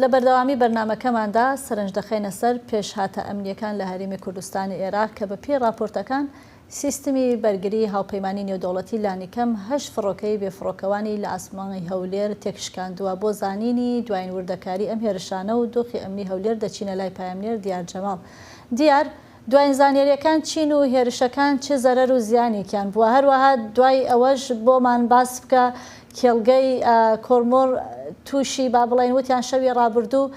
لە بەردەوامی بەرنامەکەماندا سەرنج دەخەینە سەر پێشهاتە ئەمنییەکان لە هەرێمی کوردستانی ئێراق کە بەپێی ڕاپۆرتەکان سیستمی بەرگری هاوپەیمانی نێودەوڵەتی لانیکەم هەشت فڕۆکەی بێفڕۆکەوانی لە ئاسمانی هەولێر تێکشکاندووە. بۆ زانینی دواین وردەکاری ئەم هێرشانە و دۆخی ئەمنی هەولێر دەچینە لای پایەمنێر دیار جەماڵ. دیار، دواین زانیارییەکان چین و هێرشەکان چ زەرەر و زیانێکیان بووە؟ هەروەها دوای ئەوەش بۆمان باس بکە کێڵگەی کۆرمۆر تووشی با بڵێین وتیان شەوی ڕابردوو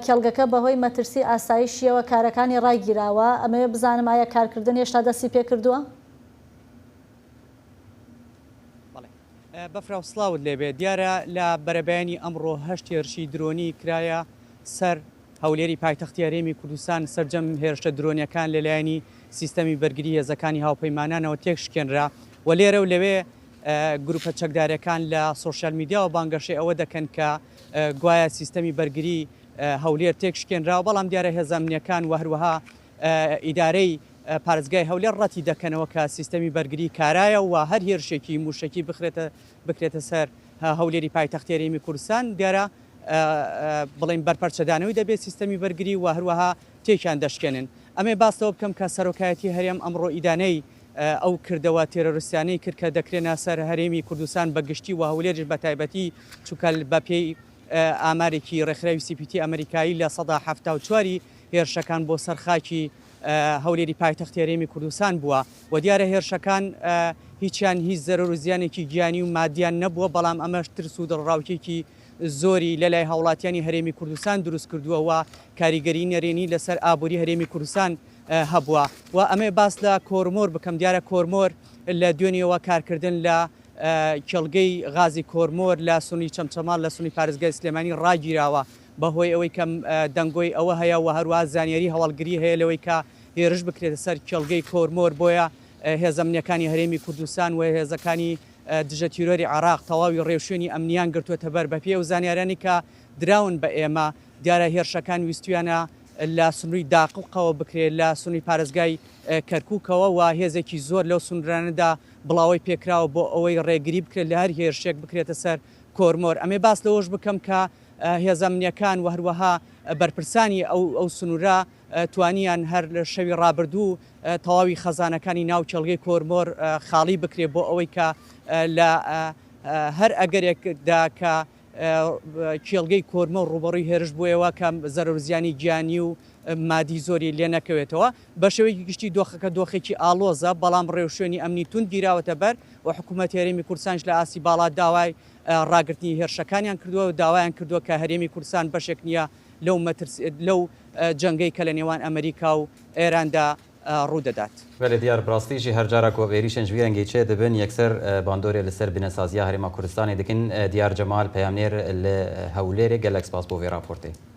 کێڵگەکە بەهۆی مەترسی ئاسایشییەوە کارەکانی ڕاگیراوە، ئەمەوێ بزانم ئایا کارکردن هێشتا دەستی پێکردووە؟ بەڵێ بەفراو سڵاوت لێبێ، دیارە لە بەرەبەیانی ئەمڕۆ هەشت هێرشی درۆنی کرایە سەر هەولێری پایتەختی هەرێمی کوردستان، سەرجەم هێرشە درۆنیەکان لەلایەنی سیستەمی بەرگری هێزەکانی هاوپەیمانانەوە تێکشکێنرا و لێرە و لەوێ گروپە چەکدارەکان لە سۆشیال میدیاوە بانگەشەی ئەوە دەکەن کە گوایە سیستەمی بەرگری هەولێر تێکشکێنراوە، بەڵام دیارە هێزە ئەمنیەکان و هەروەها ئیدارەی پارێزگای هەولێر ڕەتی دەکەنەوە کە سیستەمی بەرگری کارایە و هەر هێرشێکی موشەکی بخرێتە بکرێتە سەر هەولێری پایتەختی هەرێمی کوردستان دیارە بڵێین بەرپەرچەدانەوەی دەبێت سیستەمی بەرگری و هەروەها تێکیان دەشکێنن. ئەمێ باس لەوە بکەم کە سەرۆکایەتی هەرێم ئەمڕۆ ئیدانەی ئەو کردەوە تێرۆریستیانەی کرد کە دەکرێنە سەر هەرێمی کوردستان بە گشتی و هەولێریش بە تایبەتی چونکە بە پێی ئامارێکی ڕێکخراوی سی پی تی ئەمریکایی 74% ی هێرشەکان بۆ سەر خاکی هەولێری پایتەختی هەرێمی کوردستان بووە و دیارە هێرشەکان هیچیان هیچ زەرەر و زیانێکی گیانی و مادیان نەبووە، بەڵام ئەمەش ترس و دڵەڕاوکێکی زۆری لەلای هاوڵاتیانی هەرێمی کوردستان دروست کردووە و کاریگەری نەرێنی لەسەر ئابووری هەرێمی کوردستان هەبووە و ئەمەوێ باس لە کۆرمۆر بکەم، دیارە کۆرمۆر لە دوێنێوە کارکردن لە کێڵگەی غازی کۆرمۆر لە سنووری چەمچەماڵ لە سنووری پارێزگای سلێمانی ڕاگیراوە بەهۆی ئەوەی کە دەنگۆی ئەوە هەیە و هەروەها زانیاری هەواڵگری هەیە لەوەی کە هێرش بکرێتە سەر کێڵگەی کۆرمۆر، بۆیە هێزە ئەمنییەکانی هەرێمی کوردستان و هێزەکانی دژە تیرۆری عێراق تەواوی ڕێوشوێنی ئەمنییان گرتووەتەبەر، بەپێی ئەو زانیاریانەی کە دراون بە ئێمە دیارە هێرشەکان ویستویانە لە سنووری داقوقەوە بکرێت لە سنووری پارێزگای کەرکووکەوە و هێزێکی زۆر لەو سنوورانەدا بڵاوەی پێکراوە بۆ ئەوەی ڕێگری بکرێت لە هەر هێرشێک بکرێتە سەر کۆرمۆر. ئەمێ باس لەوەش بکەم کە هێزە ئەمنییەکان و هەروەها بەرپرسانی ئەو ئەو سنوورە توانیان هەر لە شەوی ڕابردوو تەواوی خەزانەکانی ناو کێڵگەی کۆرمۆر خاڵی بکرێت بۆ ئەوەی کە لە هەر ئەگەرێکدا کە کێڵگەی کۆرمۆر ڕووبەڕووی هێرش بوویەوە کە زەرەر و زیانی گیانی و مادی زۆری لێ نەکەوێتەوە. بە شێوەیەکی گشتی دۆخەکە دۆخێکی ئاڵۆزە، بەڵام ڕێوشوێنی ئەمنی توند گیراوەتە بەر و حکوومەتی هەرێمی کوردستانیش لە ئاستی باڵا داوای ڕاگرتنی هێرشەکانیان کردووە و داوایان کردووە کە هەرێمی کوردستان بەشێک نییە لەو مەترسی لەو جەنگەی کە لە نێوان ئەمریکا و ئێراندا ڕوودەدات. بەلێ دیار بڕاستی ژی هەر جارا کو êrîşên ji vî rengî çê dibin yekser bandorê li ser binesaziya Herêma Kurdistanê dikin. Diyar Cemal peyamnêr li Hewlêrê gelek spas bo vê raportê.